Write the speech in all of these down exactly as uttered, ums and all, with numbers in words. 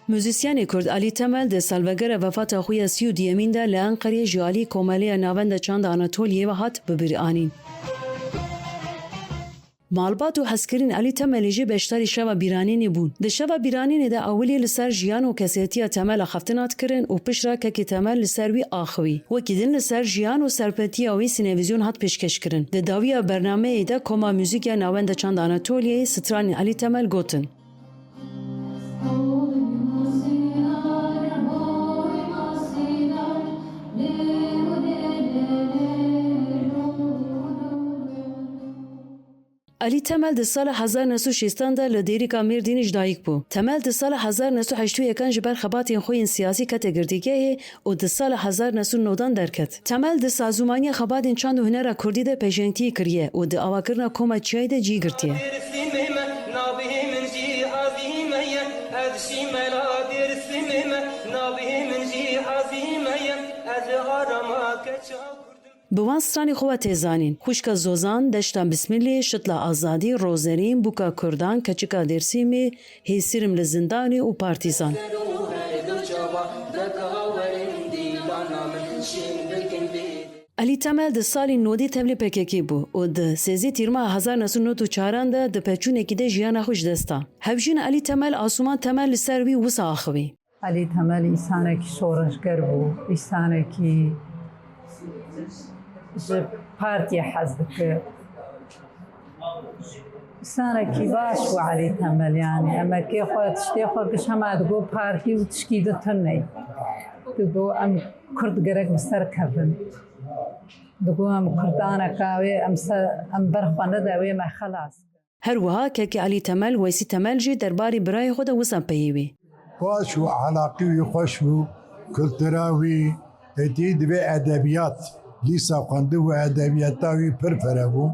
Muzîsyenê Kurd Elî Temel di salvegera wefata xwe ya sî û duyemîn de li Enqereyê ji alî Komeleya Navenda Çanda Anatoliyê ve hat bibîranîn. Malbat û hezkirên Elî Temelê jî beşdarî şeva bîranînê bûn. Di şeva bîranînê de ewilî li ser jiyan û kesetiya Temel axaftin hat kirin û piştre kekê Temel li ser wî axivî. Wekî din li ser jiyan û serpetiya wî sînevîzyon hat pêşkêş kirin. Di dawiya bernameyê de Koma Muzîk ya Navenda Çanda Anatoliyeyê stranên Elî Temel gotin. Elî Temel di sala hezar neh sed û şêstan de li Dêrika Mêrdînê ji dayik bû. Temel di sala hezar neh sed û heştê û yekan ji ber xebatên xwe yên siyasî kete girtîgehê û di sala hezar neh sed û newdan derket. Temel di sazûmaniya xebatên çand û hunera kurdî de pêşengtiyê kiriye û di avakirina Koma Çiyayê de cî girtiye. Dêrsimê me, navê min jî Azîme ye. Ez jî mela Dêrsimê me, navê min jî Azîme ye. Ez arama keça Kurd im. Bi wan stranê xwe ve tê zanîn: Xwişka Zozan, Deşta Bismilê, Şitla Azadî, Rozerîn, Bûka Kurdan, Keçika Dêrsimê, Hêsir im li zindanê û Partîzan. Elî Temel di salên nodî tevlî P K K bû û di sêzdeh Tîrmeha hezar neh sed û nod û çaran de di pevçûnekî de jiyana xwe ji dest da. Hevjîna Elî Temel, Asuman Temel li ser wî wisa axivî. Elî Temel însanekî şoreşger bû, însanekî ji partiyê hez dikir. Însanekî baş bû Elî Temel, yanî emekê xwe, tiştê xwe giş hema digot partî û tişkî di tune ye. Digot em Kurd gerek bi ser kevin. Digot em Kurdaneka wê em ser, em ber xwe nede wê me xelas. Her wiha kekê Elî Temel, Weysî Temel jî derbarê birayê xwe de wisa peyivî. Baş û ehlaqî wî xweş bû, kultura wî, êdî divê edebiyat, lîsa xwendibû, edebiyata wî pir fere bû.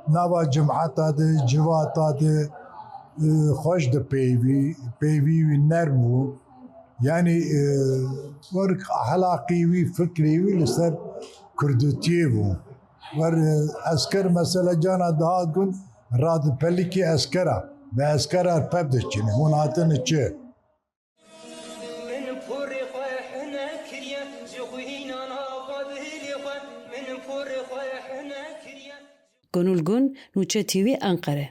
Nava cemata de, civata de, e, xweş dipeyivî, peyivî wî nerm bû. Yanî, e, wek ehlaqî wî, fikrê wî li ser kurdûtiyê bû. Wer, e, esker mesela cana dihat gun, radipelikî eskera, bi eskera pev diçine, hûn hatine çi? Min porê xwe hene kiriye, ji xwe hînana xwe dilê xwe, min porê xwe hene kiriye. Gunul Gun, Nûçe T V, Enqere.